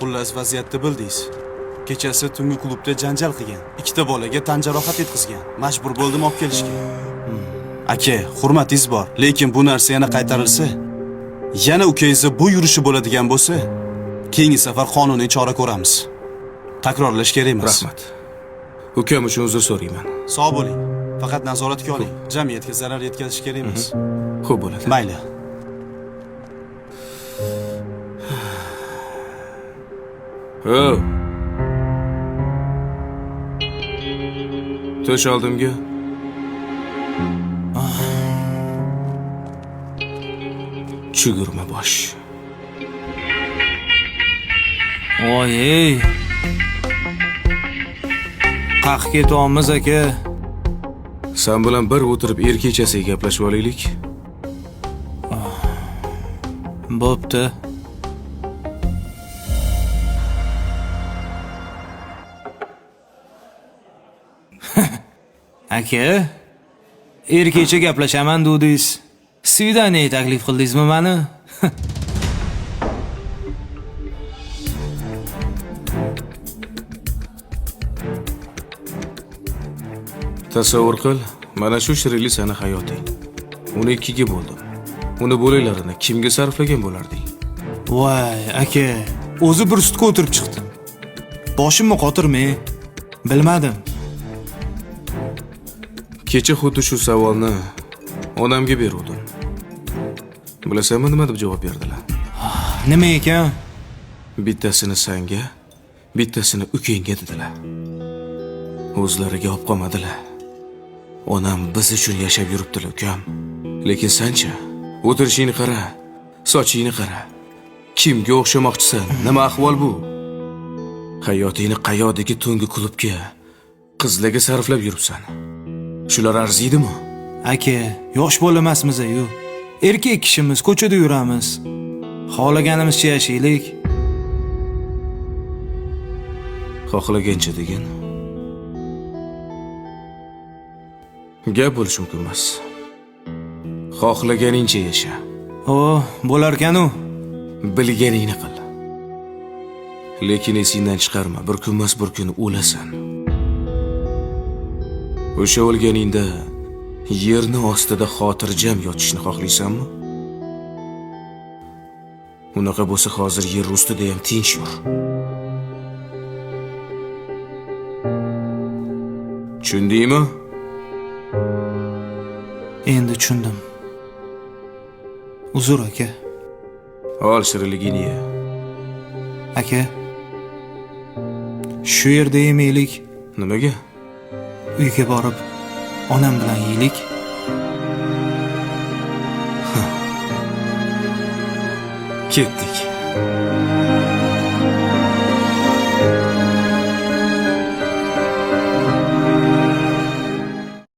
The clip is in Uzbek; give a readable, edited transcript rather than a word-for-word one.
Xullas, vaziyatni bildingiz. Kechasi tungi klubda janjal qilgan. Ikkita bolaga tan jarohat yetkazgan. Majbur bo'ldim olib kelishga. Aka, hurmatingiz bor, lekin bu narsa yana qaytarilsa, yana ukangizni bu yurishi bo'ladigan bo'lsa, keyingi safar qonuniy chora ko'ramiz. Takrorlash kerak emas. Rahmat. Ukam uchun uzr so'rayman. Sog' bo'ling. Faqat nazoratga oling. Jamiyatga zarar yetkazish kerak emas. Xo'p bo'ladi. Mayli. Ho. Tush oldimga. Chugurma bosh. Voy ey. Qaq ketyapmiz aka. Sen bilan bir o'tirib erkakchasiga gaplashib olaylik. Bo'pti. Aka, erkakcha gaplashaman dedingiz. Свидание taklif qildingizmi mani? Tasavvur qil, mana shu shirinli sani hayoting. Uni ikkiga bo'ldim. Uni bo'laklarini kimga sarflagan bo'larding? Voy, aka, o'zi bir sutga o'tirib chiqdim. Boshimni qotirmay, bilmadim. Kecha xuddi shu savolni onamga beruvdim. Bilasanmi nima deb javob berdilar? Nima ekan? Bittasini sanga, bittasini ukangga dedilar. O'zlariga olib qolmadilar. Onam biz uchun yashab yuribdilar, ukam. Lekin sancha, o'tirishingni qara, sochingni qara. Kimga o'xshamoqchisan? Nima ahvol bu? Hayotingni qayoqdagi tungi klubga, qizlarga sarflab yuribsan. Shular arziydimi? Aka, yosh bola emasmiz-ku. Erkak kishimiz, ko'chada yuramiz. Xohlaganimizcha yashaylik. Xohlagancha degin. Gap bo'lishi mumkin emas. Xohlaganingcha yasha. O, bo'larkan-u. Bilganingni qil. Lekin esingdan chiqarma, bir kun emas, bir kun o'lasan. O'sha o'lganingda yerni ostida xotirjam yotishni xohlaysanmi? Unaqa bo'lsa hozir yer ustida ham tinch yur. Tushundingmi? Endi tushundim. Uzr aka. Ol shirinligingni ye. Aka, shu yerda yemaylik. Nimaga? Uyga borib onam bilan yeylik. Ketdik.